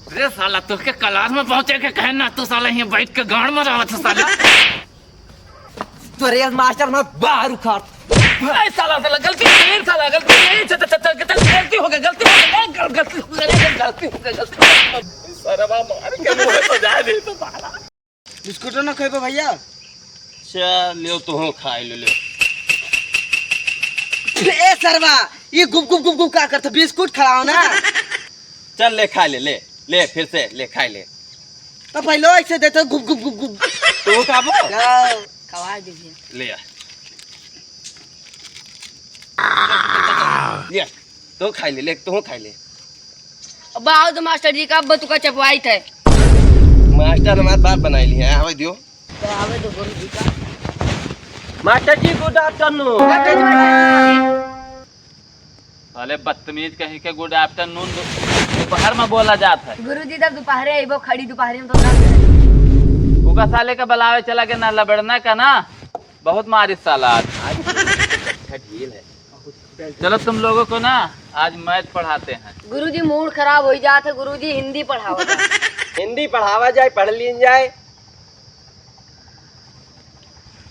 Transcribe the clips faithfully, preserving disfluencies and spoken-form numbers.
रे साला, तोहके क्लास में पहुंचे के कहे ना, तू साला यहीं बैठ के गांड मरावत है साला। तो रेल मास्टर में बाहर उखाड़। ए साला, साला, गलती हो गई, साला, गलती हो गई, चल, चल, चल, चल, गलती हो गई, गलती हो गई, गल-, गलती हो गई, गलती हो गई, गलती हो गई। साला, मार के मुंह में सजा दे तो साला। बिस्कुट ना खइबे भैया? चल, ले, तू खाई ले, ले। ए सरवा, ये गुप गुप गुप गुप का करत? बिस्कुट खवाओ ना। चल, ले, खा ले, ले, ले, फिर से ले, खा ले। तो पहले ऐसे देते, गुप गुप गुप गुप। तू खाबो? हाँ। खवा दीजिए। ले आ। ले आ। तू खाई ले, ले, तू खाई ले। अब आओ तो मास्टर जी का बतुका चपवाई थे। मास्टर हमार बाप बनाई ली है, आवे दियो। तो आवे दो गुरु जी का। मास्टर जी, good afternoon। साले बदतमीज कहीं के, good afternoon दो-, दोपहर में बोला जात है। गुरु जी, तब दोपहरे अइबो, खड़ी दोपहरे में तो दस है। उका साले का बुलावे चला के ना लबड़ना का ना, बहुत मारिस साला आज। आज अच्छा ढील है। चलो तुम लोगों को ना आज मैथ पढ़ाते हैं। गुरुजी मूड खराब होइ जात है, गुरुजी हिंदी पढ़ावा जाए। हिंदी पढ़ावा जाए, पढ़ लीन जाए।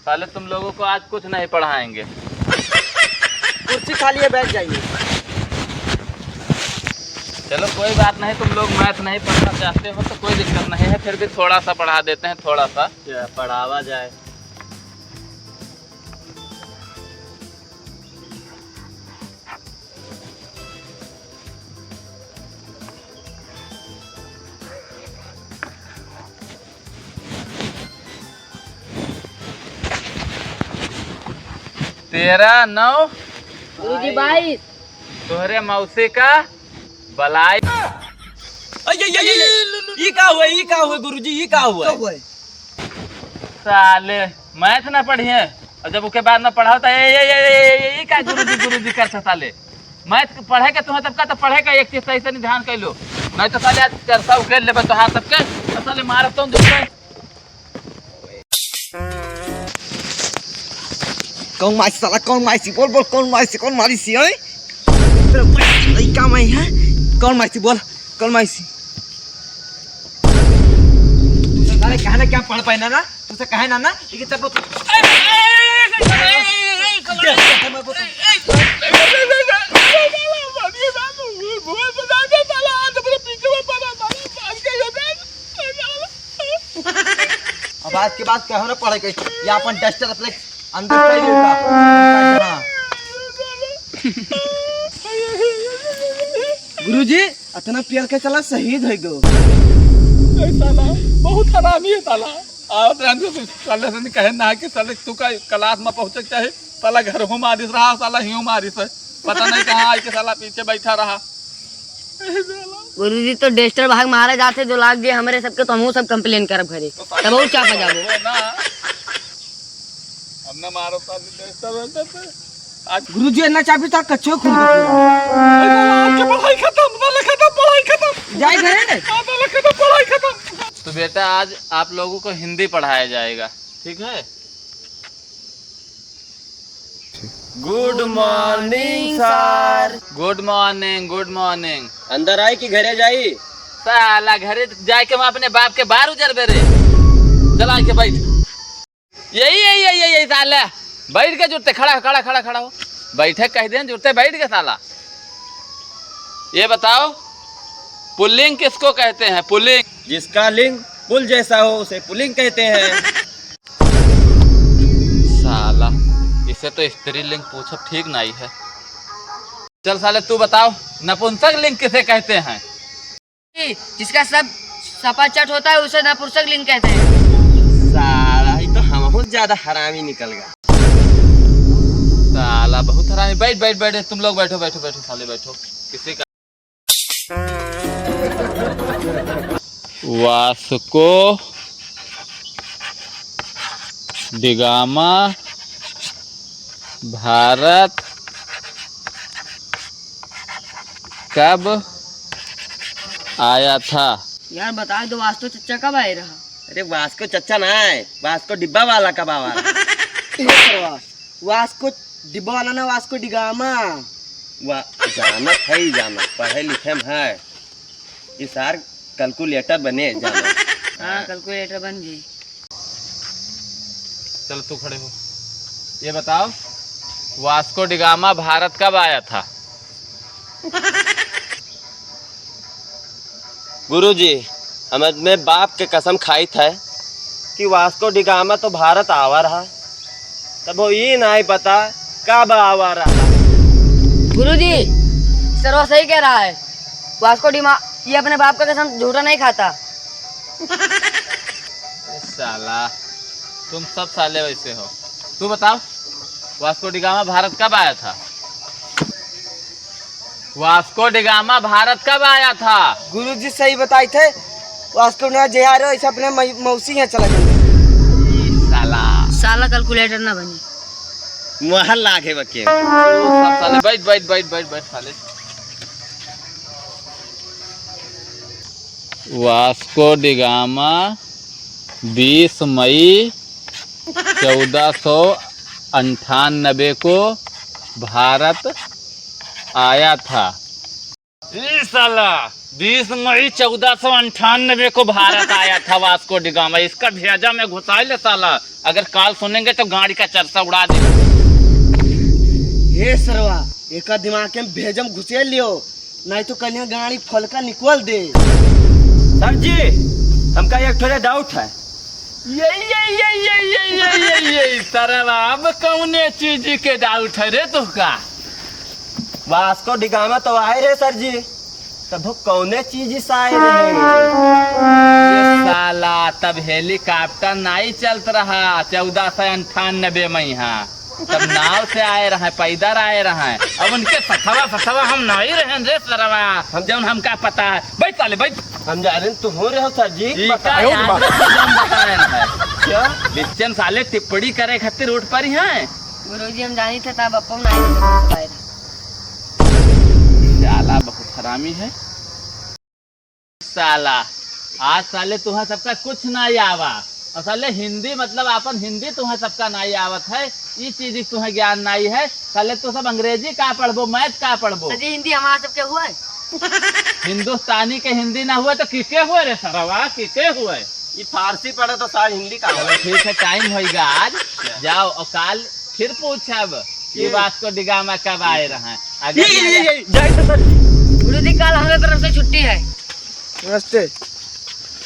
साले तुम लोगों को आज कुछ नहीं पढ़ाएंगे। कुर्सी खाली है, बैठ जाइए। चलो कोई बात नहीं, तुम लोग मैथ नहीं पढ़ना चाहते हो तो कोई दिक्कत नहीं है, फिर भी थोड़ा सा पढ़ा देते हैं, थोड़ा सा। क्या पढ़ावा जाए? तेरह नौ गुरुजी बाईस। तोहरे मौसी का बलाई। अये, अये, अये, अये, ई का हुआ, ई का हुआ गुरुजी, ई का हुआ? का हुआ? साले मैथ ना पढ़िए और जब ओके बाद में पढ़ाओ तो ए, ए, ए, ए, ए, ए, ई का गुरुजी, गुरुजी करता साले। मैथ पढ़े के तुम्हें तब का तो पढ़े का एक चीज सही से नहीं ध्यान कर लो, नहीं तो साले आज चरसा उकेल लेबे तो हाथ सबके तो साले मारब तो दूसरे। कौन माइसी साला, कौन माइसी? बोल, बोल, कौन माइसी, कौन माइसी, हैं? तेरा लइका मैं है, कौन माइसी? बोल, कौन माइसी? तुझे साले कहना क्या पढ़ पाए ना, ना? तुझे कहे ना, ना? लेकिन तब वो अब आज के बाद कहो ना पढ़े के, या अपन डस्टर अपने अंदर कर लेता। हाँ। गुरुजी, इतना पियल के साला शहीद होइ गयो। ए साला, बहुत हरामी है साला। आवत रहन तो साले से कहे ना कि साले तू का क्लास में पहुँचे के चाहे, साला घर हो मारिस रहा, साला हियो मारिस है। पता नहीं कहाँ आइके साला पीछे बैठा रहा। गुरुजी तो डस्टर भाग मारा जाते जो लाग गए हमरे सबके, तो हमहू सब कंप्लेन करब घरे। तब और चापा जाबो। ना। हम ना मारो साले डस्टर वेस्टर से। आज गुरुजी इतना चापी तो कच्चो खून का पूरा। आज के पढ़ाई खत्म, साले खत्म, पढ़ाई खत्म। जाए घरे। हाँ, साले खत्म, पढ़ाई खत्म। तो बेटा आज आप लोगों को हिंदी पढ़ाया जाएगा, ठीक है? गुड मॉर्निंग सर। गुड मॉर्निंग, गुड मॉर्निंग। अंदर आई कि घरे जाई? साला घरे जाए के मैं अपने बाप के बार उजरबे रे। चला आके बैठ। यही, यही, यही, यही, यही साला। बैठ के जुटते, खड़ा, खड़ा, खड़ा, खड़ा हो। बैठे कह दें, जुटते बैठ के साला। ये बताओ, पुल्लिंग किसको कहते हैं? पुल्लिंग। जिसका लिंग पुल जैसा हो, उसे पुल्लिंग कहते हैं। साला, इसे तो स्त्रीलिंग पूछब ठीक नहीं है। चल साले, तू बताओ, नपुंसक लिंग किसे कहते हैं? जिसका सब सपाचट होता है, उसे नपुंसक लिंग कहते हैं। साला, ये तो हमहू ज्यादा हरामी निकल गया। साला, बहुत हरामी। बैठ, बैठ, बैठ, तुम लोग बैठो, बैठो, बैठो, साले बैठो। किसी का वास्को डिगामा भारत कब आया था? यार, बता दो, वास्को चच्चा कब आए रहा? अरे, वास्को चच्चा ना है, वास्को डिब्बा वाला कब आवा रहा? ये करवा। वास्को डिब्बा वाला ना, वास्को डिगामा। वा-, जानत है ही जानत, पढ़े लिखे में है। ई सार कैलकुलेटर बने जाना। हाँ, कैलकुलेटर बन जाई। चलो, तू खड़े हो, ये बताओ, वास्को डिगामा भारत कब आया था? गुरुजी, हम अपने बाप के कसम खाइत है कि वास्को डिगामा तो भारत आवा रहा, तब वो ये नाई पता कब आवा रहा। गुरुजी, सरवा सही कह रहा है, वास्को डिमा ये अपने बाप का कसम झूठा नहीं खाता। ए साला, तुम सब साले वैसे हो। तू बताओ, वास्को डिगामा भारत कब आया था? वास्को डिगामा भारत कब आया था? गुरुजी सही बताइत है, वास्को डिगामा जे आ रहे, ऐसे अपने मई-, मौसी यहाँ चला गया। ई साला। साला कैलकुलेटर ना बनी। मोहर लागे बके। सब साले बैठ, बैठ, बैठ, बैठ, बैठ साले। वास्को डिगामा बीस मई चौदह सौ अंठानबे को भारत आया था। ई साला, बीस मई चौदह सौ अंठानबे को भारत आया था वास्को डिगामा। इसका भेजा में घुसाई ले साला, अगर काल सुनेंगे तो गाड़ी का चरसा उड़ा दे। हे सरवा, एका दिमाग में भेजम घुसे लियो, नहीं तो कल यहाँ गाड़ी फलका निकल दे। सर जी, हमका एक थोड़ा डाउट है। ये, ये, ये, सरवा, अब कौने चीज के डाउट है रे तुहका? वास्को डिगामा तो आए रहे सर जी, तब वो कौने चीज से आए रहे? ये साला, तब हेलीकॉप्टर नहीं चलत रहा चौदह सौ अंठानबे में यहाँ, तब नाव से आए रहे, पैदल आए रहे। अब उनके सथवा सथवा हम नहीं रहे रे सरवा, हम जौन हमका पता है। बैठ साले, बैठ। हम जा रहे हैं, तू हो रहे हो सर जी, ई का बताओ। याद रखो, जौन बताए रहे। क्या? बिच्चन साले टिप्पणी करे खातिर उठ पड़ी हैं। गुरुजी, हम जानी थे, तब अपन नहीं बताए रहे। साला बहुत हरामी है। साला, आज साले तुहा सबका कुछ ना आवा। और साले हिंदी, मतलब आपन हिंदी तुहा सबका ना आवत है, ई चीज तुहा ज्ञान ना है। साले तू सब अंग्रेजी का पढ़बो, मैथ का पढ़बो? सर जी, हिंदी हमारा सबके हुआ है। हिंदुस्तानी के हिंदी ना हुआ तो किके हुआ रे सरवा, किके हुआ? ई फारसी पढ़े तो सार हिंदी का चलो हुआ? ठीक है, टाइम होइगा आज, जाओ और काल फिर पूछब कि ये वास्को डिगामा कब आए रहे। अगर ये, ये, ये, ये, जय तो सर जी। गुरुजी, काल हमरे तरफ से छुट्टी है। नमस्ते।